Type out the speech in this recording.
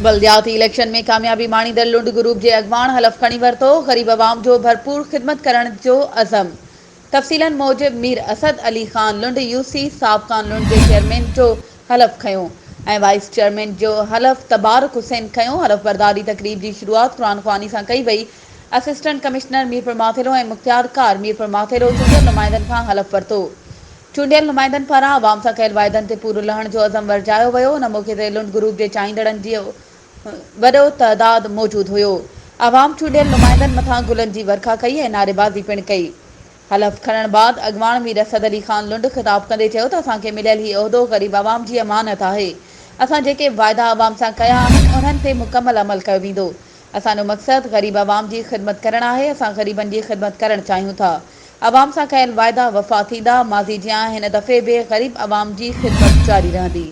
بلدياتي اليڪشن ۾ ڪاميابي ماڻيندڙ لنڊ گروپ جي اڳواڻ حلف کڻي ورتو، غريب عوام جو ڀرپور خدمت ڪرڻ جو عزم، تفصيلن موجب مير اسد علي خان لنڊ يو سي صاحب خان لنڊ جي چيئرمين جو حلف کنيو ۽ وائيس چيئرمين جو حلف تبارڪ حسين کنيو، حلف برداري تقريب جي شروعات قرآن خواني سان ڪئي وئي، اسسٽنٽ ڪمشنر ميرپورماٿيلو ۽ مختيار ڪار ميرپورماٿيلو چونڊيل نمائندن کان حلف ورتو. چونڊيل نمائندن پاران عوام سان ڪيل واعدن تي پورو لهڻ جو عزم ورجايو ويو، ان موقعي تي لنڊ گروپ جي چاهيندڙن جي وڏو تعداد موجود هيو. عوام چونڊيل نمائندن مٿان گلن جي ورکا ڪئي ۽ نعريبازي پڻ ڪئي. حلف کڻڻ بعد اڳواڻ مير اسد علي خان لنڊ خطاب ڪندي چيو ته اسان کي مليل هي عهدو غريب عوام جي امانت آهي، اسان جيڪي واعدا عوام سان ڪيا آهن انهن تي مڪمل عمل ڪيو ويندو، اسان جو مقصد غريب عوام جي خدمت ڪرڻ آهي، اسان غريبن جي خدمت ڪرڻ چاهيون ٿا. عوام سان ڪيل واعدا وفا ٿيندا، ماضي جيان هن دفعي به غريب عوام جي خدمت جاري رهندي.